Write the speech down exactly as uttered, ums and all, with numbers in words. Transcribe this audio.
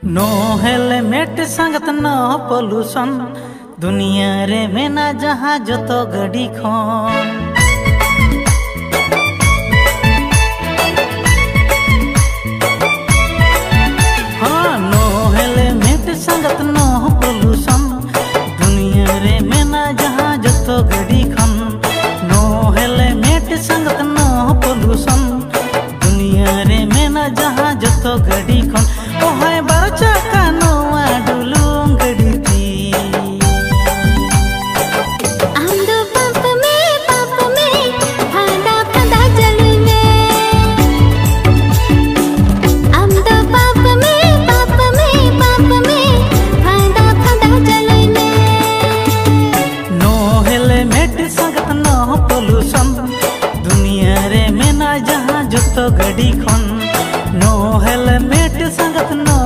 No helmet ᱥᱟᱸᱜᱟᱛ no pollution, ᱫᱩᱱᱤᱭᱟᱹ ᱨᱮ ᱢᱮᱱᱟᱜ ᱡᱟᱦᱟᱸ ᱡᱚᱛᱚ ᱜᱟᱹᱰᱤ ᱠᱷᱚᱱ᱾ ᱦᱚᱸ, no helmet ᱥᱟᱸᱜᱟᱛ no pollution, ᱫᱩᱱᱤᱭᱟᱹ ᱨᱮ ᱢᱮᱱᱟᱜ ᱡᱟᱦᱟᱸ ᱡᱚᱛᱚ ᱜᱟᱹᱰᱤ ᱠᱷᱚᱱ᱾ No helmet ᱥᱟᱸᱜᱟᱛ no pollution, ᱫᱩᱱᱤᱭᱟᱹ ᱨᱮ ᱢᱮᱱᱟᱜ ᱡᱟᱦᱟᱸ ᱡᱚᱛᱚ ᱜᱟᱹᱰᱤ ᱠᱷᱚᱱ᱾ ᱚᱦᱚᱭ ᱵᱟᱨᱚ ᱪᱟᱠᱟ ᱱᱚᱣᱟ ᱰᱩᱞᱩᱝ ᱜᱟᱹᱰᱤ ᱛᱮ᱾ ᱟᱢ ᱫᱚ ᱯᱟᱯ ᱢᱮ, ᱯᱟᱯ ᱢᱮ, ᱯᱷᱟᱸᱫᱟ, ᱯᱷᱟᱸᱫᱟ ᱪᱟᱹᱞᱩᱭ ᱢᱮ᱾ ᱟᱢ ᱫᱚ ᱯᱟᱯ ᱢᱮ, ᱯᱟᱯ ᱢᱮ, ᱯᱟᱯ ᱢᱮ, ᱯᱷᱟᱸᱫᱟ, ᱯᱷᱟᱸᱫᱟ ᱪᱟᱹᱞᱩᱭ ᱢᱮ᱾ No helmet ᱥᱟᱸᱜᱟᱛ no pollution, ᱫᱩᱱᱤᱭᱟᱹ ᱨᱮ ᱢᱮᱱᱟᱜ ᱡᱟᱦᱟᱸ ᱡᱚᱛᱚ ᱜᱟᱹᱰᱤ ᱠᱷᱚᱱ᱾ No helmet ᱥᱟᱸᱜᱟᱛ no